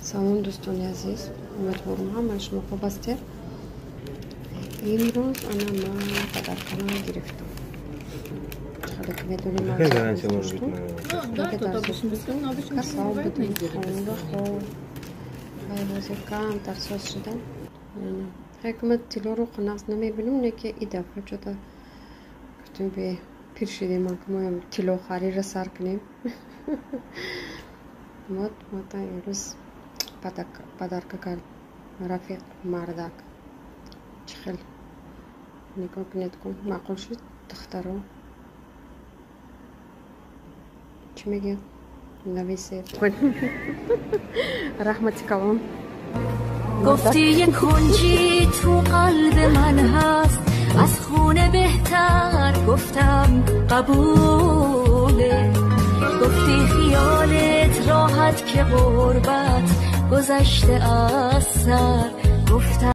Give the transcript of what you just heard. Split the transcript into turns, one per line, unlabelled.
Салом, дӯстони азиз, умедворам, ҳамаи шумо хуб ҳастед. Имрӯз ана ман подаркама гирифтам. Хеле ки медонем, касал будем, хоб ҳозир камтар соз шудам. Ҳайкума тиллоро нағз намебинам, не ки и дафъа чота гуфтем, бе пир шидем, моям тиллохарира сар кунем. Вот мата имрӯз подарка кард рафиқ мардак. Чӣ хел, нигоҳ кунед, кун, маъқул шуд, духтаро? Чӣ мегӯяд, нависед. Раҳмати калон.
گفتی یه کنجی تو قلب من هست، از خونه بهتر، گفتم قبوله. گفتی خیالت راحت که غربت گذشته از سر.